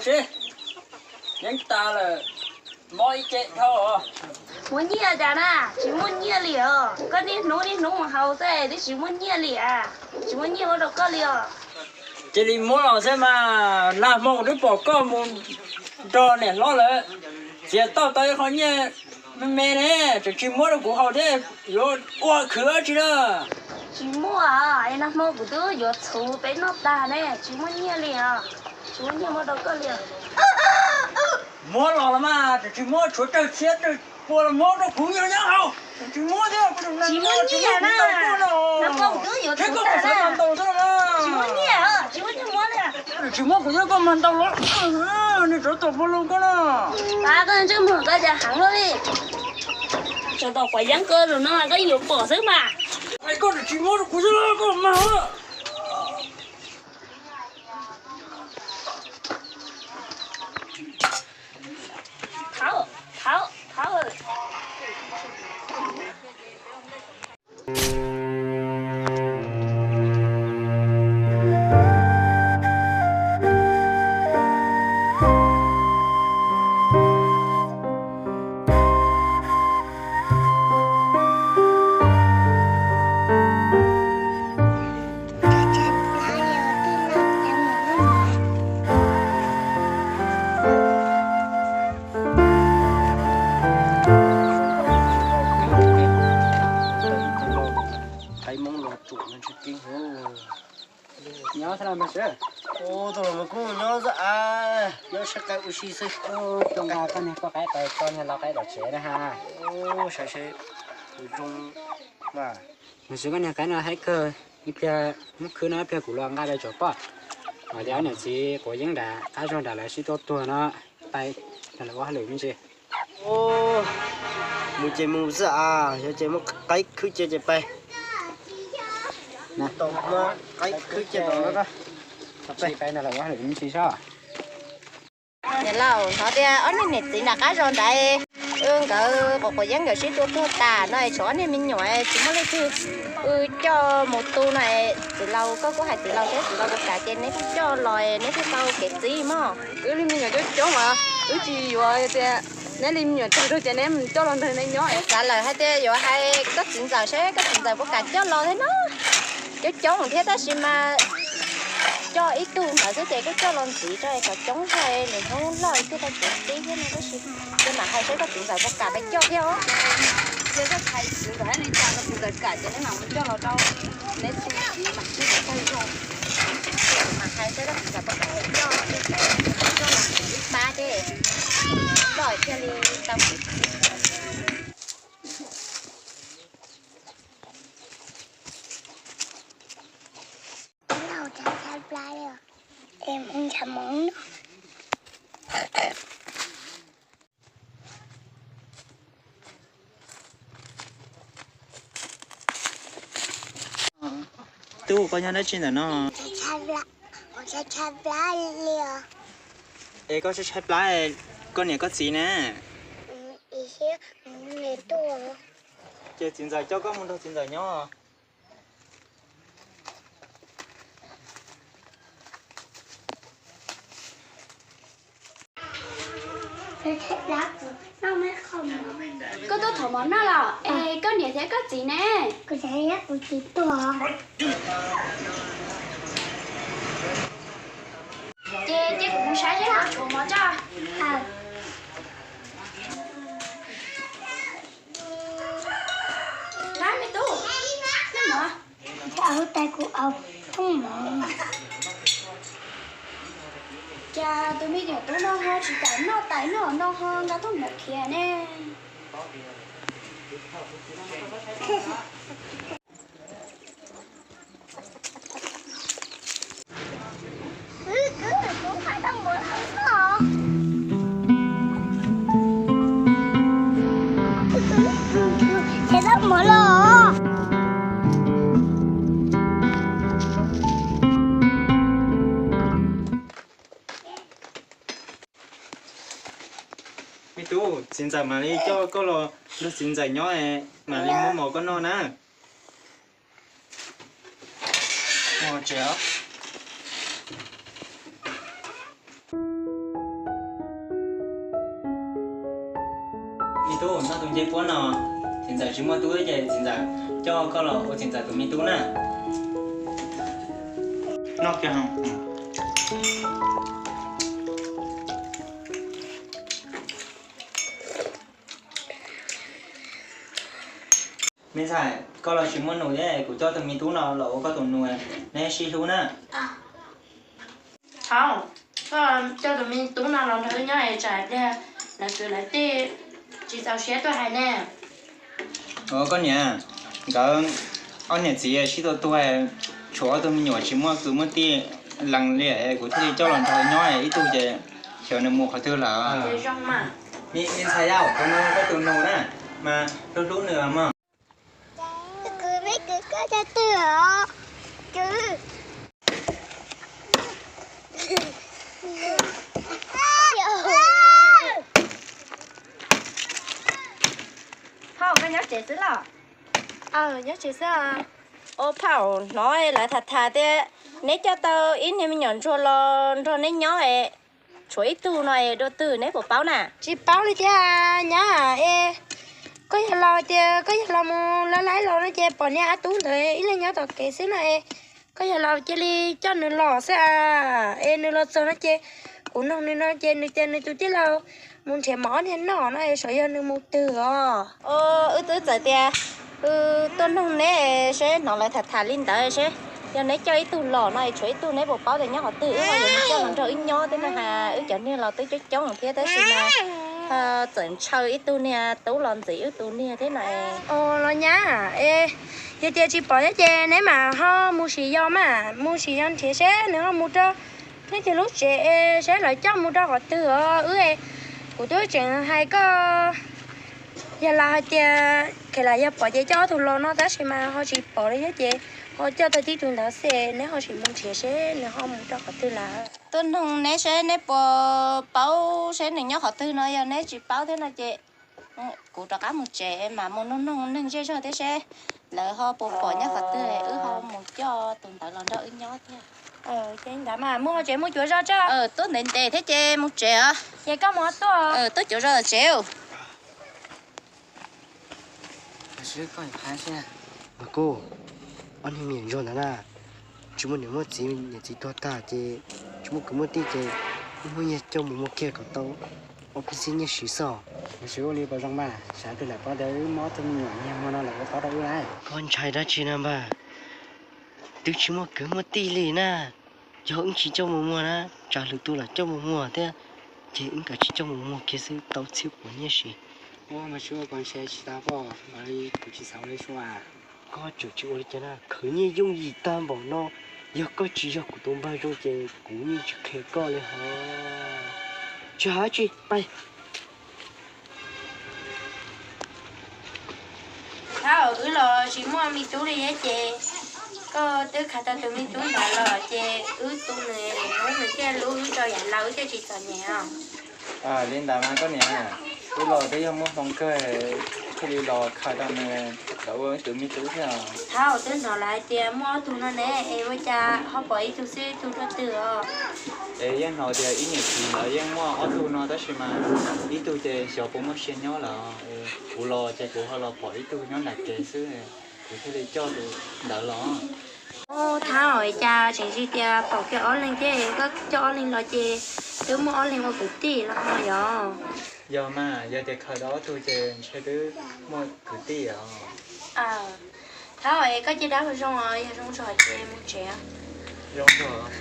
Yeej tas lawm, mob ib ce dhau. Muab nyiaj cas na, tsis muaj nyiaj li os. Koj niaj hnub niaj hnub mus haus xwb twb tsis muaj nyiaj li as. Tsis muaj nyiaj ua rau koj li os. Cia li muab los xwb mas, nag hmo kuv twb pom koj mus nrog niam hlob lawv txiav tau tau ib qho nyiaj me me ne, tseem tsis muab rau kuv haus thiab, yuav ua khwv dab tsi na? Tsis muaj, nag hmo kuv twb yuav txhuv peb noj tag ne, tsis muaj nyiaj li os. Tsis muaj nyiaj muab rau koj li. Muab los los mas, tseem tsis muab, tshuav tsawg txhiab tsawg pua los muab rau kuv, nyob nyob haus, tseem tsis muab thiab. Tsis muaj nyiaj na, nag hmo kuv twb yuav txhuv tag na. Tsis muaj nyiaj, tsis muaj nyiaj muab li. Tsis muab kuv thiab koj mas ntaus los, nej tsov tom pua loo koj na. Koj ntsej muag koj cas heev luaj li. Tsov tom quav yeeb koj lus no koj yuav pom xwb mas. Hais koj tsis muab rau kuv xwb koj mas. Thauj, thauj, thauj. Thaib Hmoob los tsuam no ntshe keeb heev. Nyob txog los mas sib. Tus los mas kuj nyob xwb a, nyob sab qaib ua si xwb. Zoo nqa koj niag poj qaib pais koj niag lau qaib tom tsev na ha. Saib seb, zoo mas. Mas sib koj niag qaib no haib kawg, ib pliag muab khwb no ib pliag kuv los nqa rau tsoom poj. Hos tias ob niam txiv quav yeeb nram qab zog nram lawv sib tuaj tuag no, pais nram lawv ua hauj lwm me ntsis. Mus ces mus xwb a, yog ces muab qaib khwb cia ces pais. Tau muab qaib khwb cia tom no, pais nram lawv ua hauj lwm me ntsis sob. Niam laus, hnov tias ob niag niam txiv nram qab zos ntawd, nkawd quav quav yeeb nkawd sib tua tuag tas no es tshuav ob niag me nyuam tsis muaj leej twg coj mus tu no es txiv laus, koj kuj hais txiv laus seb txiv laus puas kam ces neb kuj coj los neb thiaj tau kev txib mog. Wb li me nyuam coob coob mas wb tsis yuav tias neb li me nyuam tsawg rau ces neb coj los nrog neb nyob. Xav lawm hais tias yuav hais koj txiv ntxawm seb koj txiv ntxawm puas kam coj los thiab no. Coob coob thiab tab sis mas coj ib tug ntawd xwb ces kuj coj los ntxiv rau kom coob thiab, nws hnub loj thiaj tau kev txib thiab no tab sis ces mam hais seb koj txiv ntxawm puas kam pais coj thiab os. Ces koj hais txiv ntxawm li cas koj txiv ntxawm kam ces neb mam mus coj los rau neb txiv mam sib tawg zoo. Mam hais seb koj txiv ntxawm puas kam pais coj, coj los ib pab thiab, loj thiaj li tau kev txib. Tub, koj nyob dab tsi ntawm no? Es koj tshaib tshaib plab, koj niam koj txiv ne? Ces txiv ntxawm coj koj mus nrog txiv ntxawm nyob. Koj tuaj thov mov noj los? Es koj niam thiab koj txiv ne? Ces cia kuv mus saib seb ho tshuav mov tso. Nab me tub, noj mov. Kuv ua tais kuv ua thooj mov. Cas tus me nyuam tub no ho tsis kam noj tais noj hmo no ho nqa thooj mov khiav ne? Ces tau mov los. Me tub, txiv ntxawm mam li coj koj los nrog txiv ntxawm nyob, mam li muab mov koj noj na. Mus tsev os. Tub, noj tus ncej puab no, txiv ntxawm tsis muaj tub ces txiv ntxawm coj koj los ua txiv ntxawm tus me tub na. Noj kiag. Me ntxhais, koj los tsis muaj nus thiab, kuv coj tus me tub no los ua koj tus nus, neb sib hlub na. Thaum koj coj tus me tub no los nrog wb nyob es tsam pliag lawv kwv lawv tij tsis txaus siab tuaj hais ne. Ua koj niam, nkawd ob niam txiv sib tua tuag, tshuav ob tug me nyuam tsis muaj kwv muaj tij lees li, kuv thiaj li coj los nrog nyob, ib tug ces xyov nws mus qhov twg lawm. Me ntxhais yau, tus no koj tus nus na, mas hlub hlub nws mog. Phauj, koj nyob tsev xwb los? Nyob tsev xwb. Ua phauj, hnov lawv tham tham tias neb coj tau ib niag me nyuam ntsuag los nrog neb nyob es tshuav ib tug no es dua twg neb puas paub na? Tsis paub li thiab nyab. Es koj yog los tias koj yog los mus lab laib los no ces pom niag a tub ntawd ib leeg nyob tom kev xwb no es koj yog los cia li coj nws los xwb a. Es nws los txog no ces kuv noog nws no ces nws tias nws tus tij laug mus nrhiav mov ob niag noj no es sav yog nws mus twg os. Wb twb txawm tias wb tuaj noog neb seb hnov lawv tham tham li ntawd seb yog neb coj ib tug los no es tshuav ib tug neb puas paub tias nyob qhov twg, wb ho yuav mus coj los nrog wb nyob thiab na. Wb cov niag los twb coob coob thiab tab sis mas txawm ntshaw ib tug niag tub los ntxiv wb tus niag thiab na. Los nyab, es yog tias tsis pom thiab ces neb mam ho mus sim yos mas, mus sim yos nrhiav seb nws ho mus rau leej twg lub tsev es seb lawv coj mus rau qhov twg os. Wb, kuv twb tseem hais koj, yog lawv hais tias kheev lam yog pom ces coj ob tug los no tab sis mas ho tsis pom li thiab ces ho coj tau tib tug ntawd xwb, neb ho sim mus nrhiav seb nws ho mus rau qhov twg lawm. Tuaj noog neb seb neb puas paub seb nws nyob qhov twg no, yog neb tsis paub thiab no ces kuv rov qab mus tsev mam mus noog noog neeg zej zog thiab seb lawv ho puas pom nyob qhov twg wb ho mus coj tus ntawd los nrog wb nyob thiab. Ces ntawd mas mus tsev mus cuav zog tso. Tuaj ntev ntev thiab ces mus tsev os. Ces koj mus tuaj. Tuaj cuav zog tom tsev. Mas kuj, ob niag me nyuam ntsuag ntawd na, tsis muaj niam muaj txiv, niam txiv tuag tag ces tsis muaj kwv muaj tij ces wb muab nyiag coj mus muag kiag kom tau ob peb txhiab nyiaj siv xwb. Mas ua li puas zoo mas, xav tias lawv paub tias wb muaj ob tug me nyuam nyiag muag no lawv ua paub rau wb lawm. Koj ntshai dab tsi na npawg? Twb tsis muaj kwv muaj tij li na. Yog wb tsis coj mus muag na, tsam lwm tus lam coj mus muag thiab, ces wb kav tsij coj mus muag kiag xwb tau txhiab puas nyiaj siv. Ua mas tsis ua koj ntshe tsis tau koj, kuv tsis xav ua li sua. Koj tseem tsis ua li cas na, khwv nyiaj yooj yim tag npaum no, yog koj tsis yog kuv tus npawg zoo ces kuv yeej tsis qhia koj li hos. Tsis hais dab tsi, pais. Thaum wb los tsis muaj me tub li thiab ces koj twb khaws tau tus me tub ntawd los ces wb tu nws, nws thiaj hlub wb rau yav laus wb thiaj tsis txom nyem os. Li ntawd mas koj niam, wb los twb yog muaj hmoo kawg thiaj li los khaws tau nws los ua wb tus me tub thiab. Thaum twb hnov lawv hais tias muaj ob tug no ne, es ua cas ho pom ib tug xwb ib tug dua twg os? Es yeej hnov tias ib niam txiv lawv yeej muaj ob tug no tab sis mas ib tug ces xyov puas muaj sia nyob lawm, kuv los ces kuv ho los pom ib tug nyob nram kev xwb, kuv thiaj li coj tus ntawd los. Thaum cas tseem hais tias pom kiag ob leeg thiab, koj coj ob leeg los ces twb muaj ob leeg ua kwv tij los ho yog. Yog mas, yog tias khaws tau ob tug ces ntshe twb muaj kwv tij os. Thaum es koj cia dab zoo os, yog zoo zog ces mus tsev. Zoo zog.